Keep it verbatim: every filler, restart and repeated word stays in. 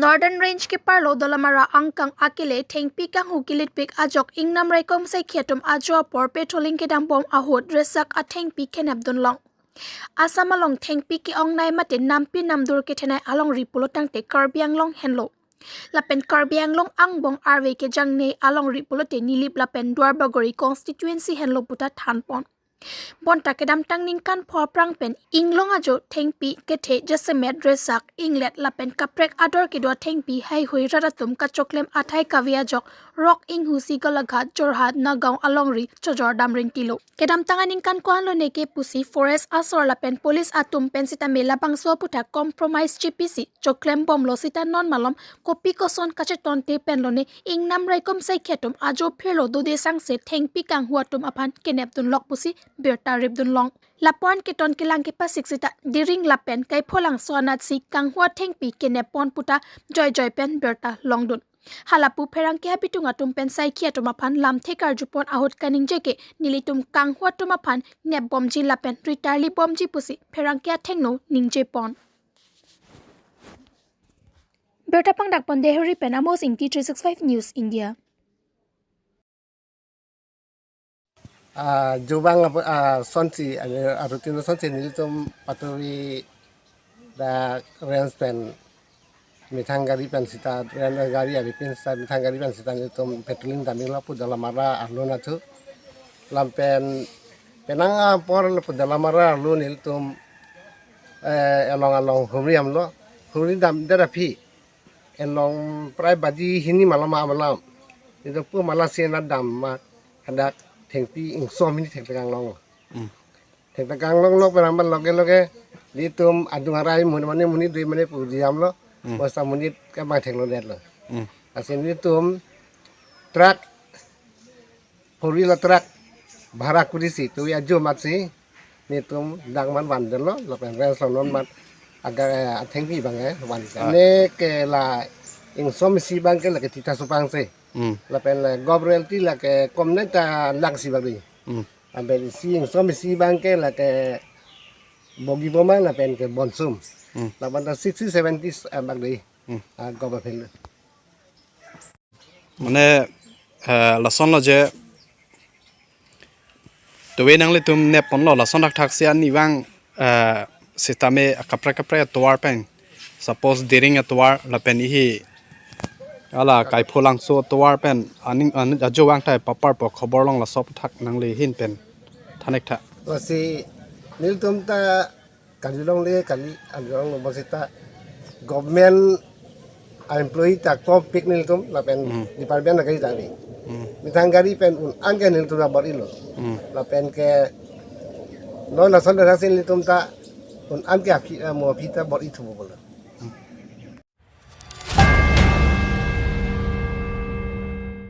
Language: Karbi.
Northern Range keparlo Dolamara angkang akele thengpi kanghu kilitpik ajok ingnam raikom saikhi atum ajo apor patrolling kedambom ahut resak athengpi kenepdunlong. Assam along thengpi ke-ongnei mate nampi namdur kethenei alongri pulo tangte Karbi Anglong henlo. Lapen Karbi Anglong angbong arve kejangnei alongri pulote Nilip lapen Duarbagori constituency henlo puta thanpon. Bonta kedamtang ningkan pho aphrang pen inglong ajo thengpi kethe jasemet resak inglet lapen kaprek ador kedo athengpi haihui rat atum kachoklem athai kave ajok Rok inghu si Golaghat, Jorhat, Nagaon alongri chojor damrintilo. Kedamtang aningkan ko-anlo neke pusi forest asor lapen police atum pen sitame labangso aputhak compromise chepisi choklembomlo sita non malom kopi koson kachetonte penlone ingnam raikom saikhi atum ajo phirlo dode sangse thengpi kanghu atum aphan kenepdunlok pusi birta ripdunlong. Lapuan keton kelang kepasik sita Diring lapen Kaipholangso anatsi kanghu athengpi keneppon puta joijoi pen birta longdun. Halapu pherangke abitung atum pen saikhi atum aphan lamthe karjupon ahut kaningje ke nelitum kanghu atum aphan nepbomji lapen ritarlibomji pusi pherangke athengno ningjepon. Birta pangdakpon Dehori pen Amos Ingti, three six five News India. Ah, jubang apa, ah, sonsi, ah, arutin sonsi nelitum patuwi dak range pen methang gari pen sita, range gari avepin sita methang gari pen sita nelitum patrolling damlo pu Dolamara arlo nathu. Lapen penang apor lo pu Dolamara arlo nelitum, eh, along along humri damlo. Humri damdet aphi along prai baji hini malom amalam. Nelitum pu mala si na dam ma hadak thengpi ingsom hini thekthekanglong. Hmm. Thekthekanglong lok penang ban loge loge nelitum adung arai mun mane monit dui mane pu damlo. Hmm. Bosta monit kebang theklodetlo. Hmm. Lasi nelitum truck, four wheeler truck bhara kurisi tuwi ajo amatsi nelitum dang man vandetlo, lapen range lo non mat agar, eh, athengpi abang, eh, van. Ah. Neke la ingsom isi abang ke lake tita supang se. Hmm. Lapen la gov royalty lake komnei ta lakh isi abang dei. Hmm. Lapen isi ingsom isi abang ke lake bogi boma lapen ke bonsum. Hmm. Lapen ta sixty seventy, eh, abang dei. Hmm. Ah, gov aphen. Mane, eh, lasonlo je tuwe nanglitum nepponlo lason thakthak si ani vang, eh, sitame kaprek kaprek atovar pen, suppose Diring atovar lapen ihi hala Kaipholangso atovar pen aning, an-, ajo vang thai paparpo khobor long laso aputhak nangli ahin pen than-ik tha. Lasi nelitum ta kali longle kali, kali longlo bonsita government employee ta kompik nelitum lapen, hmm, department agari ta ave. Hmm. Methang gari pen un-an ke nelitum ta bor-ilo. Hmm. Lapen ke non lason dak si nelitum ta un-an ke aphi, eh, mo aphi ta bor-ithupo pulo.